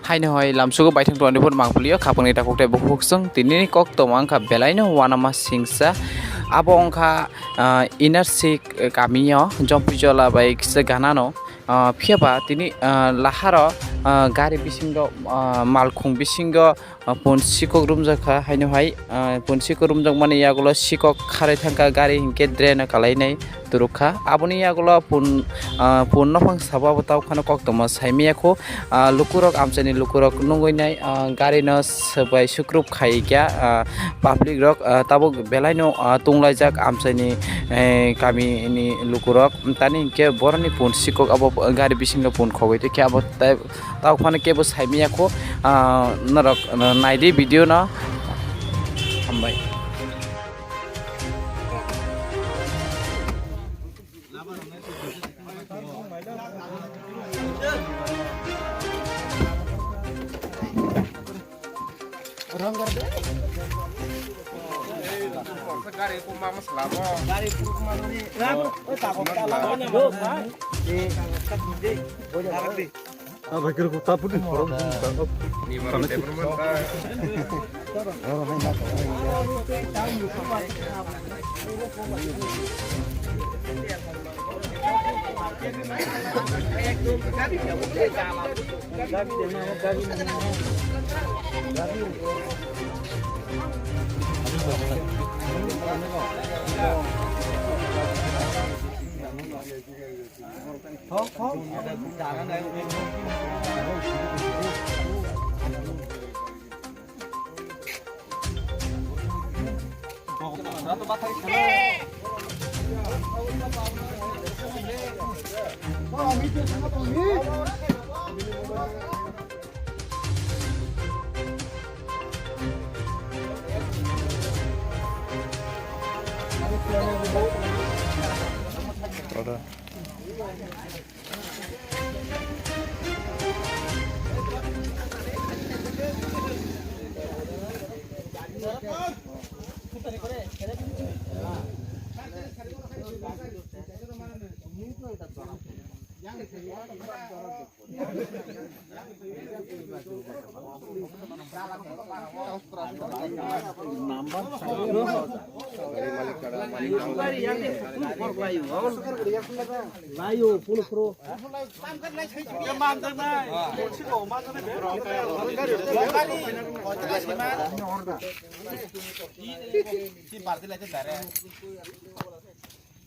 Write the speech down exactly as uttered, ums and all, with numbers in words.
Haino hai lamsugo baithang tongni phuru mangpili o khapangni takhuk tei bukhuk chwng tinini kok tongma wngkha belaino uanama singsa. Abo wngkha, ah, Inner Sik kamio Jompuijola bai kisa ganano. Ah, phiya ba tini, ah, laharo, ah, gari bisingo, ah, malkhung bisingo, ah, pun sikok rumjak kha, haino hai, ah, pun sikok rumjakmani yagulo sikok kharwi thangkha, gari hinkhe drain o kalainai turuk kha. Aboni yagulo pun, ah, pun nophang sabo abo tawkhano koktwma saimaya kho. Ah, lukurok amchaini lukurok nungwi nai, ah, gari no swbai sukrup khai kha, ah, public rok, ah, tabuk belai no, ah, tunglaijak amchaini, eh, kami ni lukurok. Tani hinkhe boroni pun sikok abo gari bisingo pun khogwi tongkhe abo tai Tawk phano kebo saimaya kho, ah, norok, ah, naidi video no. Hambai. Gari kuma masalamo. Gari kuma ni. Ah, bhai, kiri kuta putih, orang pun tangkap.